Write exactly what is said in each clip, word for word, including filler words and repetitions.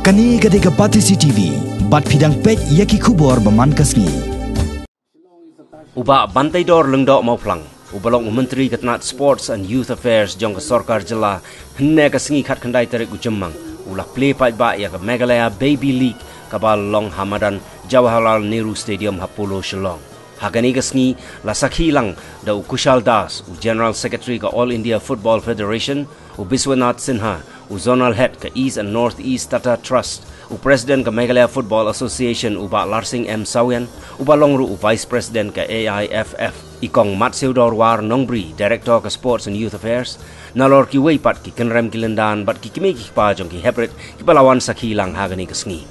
Kane ka dei ka Batesi T V, bad phi dang peit ïa ki khubor ba man ka sngi. U Bah Banteidor Lyngdoh Mawphlang, uba long u Myntri ka tnat Sports and Youth Affairs jong ka sorkar jylla, hynne ka sngi khatkhyndai tarik u Jymmang, u la plie paidbah ïa ka Meghalaya Baby League kaba long ha madan Jawaharlal Nehru Stadium ha Polo, Shillong. Ha kane ka sngi la sakhi lang da u Kushal Das, u General Secretary ka All India Football Federation, u Biswanath Sinha, u Zonal Head ka East and North East Tata Trust, u President ka Meghalaya Football Association, u Bah Larsing M Sawian, uba long ruh u Vice President ka A I F F, i Kong Matsiewdor War Nongbri, Director ka Sports and Youth Affairs, nalor kiwei pat ki kynrem ki lyndan bad ki kmie ki kpa jong ki heprit kiba la wan sakhi lang ha kane ka sngi.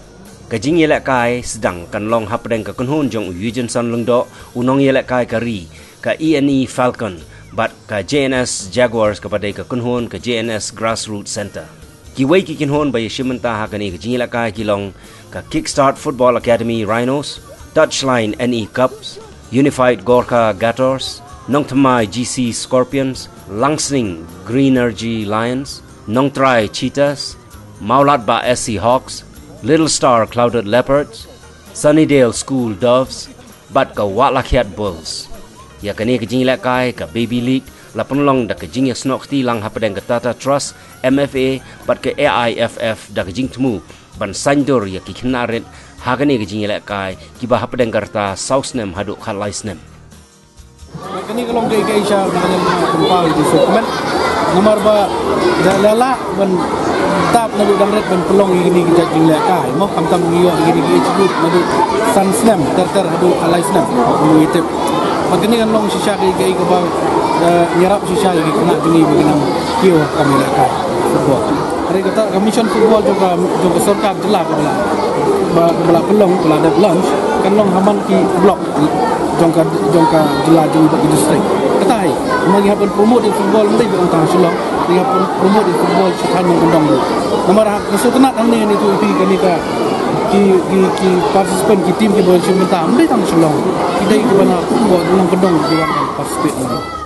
Ka jingïalehkai sdang kan long hapdeng ka kynhun jong u Eugenson Lyngdoh, u nongïalehkai ka ri ka E N E Falcon, bad ka J N S Jaguars kaba dei ka kynhun ka J N S Grassroots Centre. Kiwei ki kynhun ba ïashim bynta ha kane ka jingïalehkai ki long ka Kickstart Football Academy Rhinos, Touchline N E Cubs, Unified Gorkha Gators, Nongthymmai G C Scorpions, Langsning Greenergy Lions, Nongtrai Cheetahs, Mawlatba S C Hawks, Little Star Clouded Leopards, Sunnydale School Doves, bad ka Wahlakhiat Bulls. Ïa kane ka jingïalehkai ka Baby League la pynlong da ka jingïasnoh kti lang hapdeng ka Tata Trust, M F A, bad ka A I F F da ka jingthmu ban saiñdur ïa ki khynnah rit ha kane ka jingïalehkai kiba hapdeng ka rta saw snem haduh khatlai snem. Kane ka long kaei kaei sha ba ngan pynpaw ïa ki sngewkmen. Namar ba da la lah ban dap naduh dang rit ban pynlong ïa kine ki jait jingïalehkai mo, khamtam ngi ïoh ïa kine ki age group naduh san snem ter ter haduh khatlai snem, kumno ngi tip. Bad kane kan long shisha kaei kaei kaba, eh, ïarap shisha ïa ki khynnah jong ngi ba kin nang kiew ha ka kam ïalehkai football. Hynrei kata ka mission football jong ka, jong ka sorkar jylla kaba la, ba, ba la pynlong, ba la dep launch, kan long ha man ki block jong ka, jong ka jylla jong ka district. Kata hi, ma ngi hap ban promote ïa football, ym dei ba tang Shillong, ngi hap ban promote ïa football sha thaiñ nongkyndong ruh. Namar ha ka sngewtynnat hangne, hangne tu ïa phi kane ka, ki, ki, ki participant, ki team kiba shim bynta, ym dei tang Shillong, ki dei kiba na, ba nongkyndong kiba participate.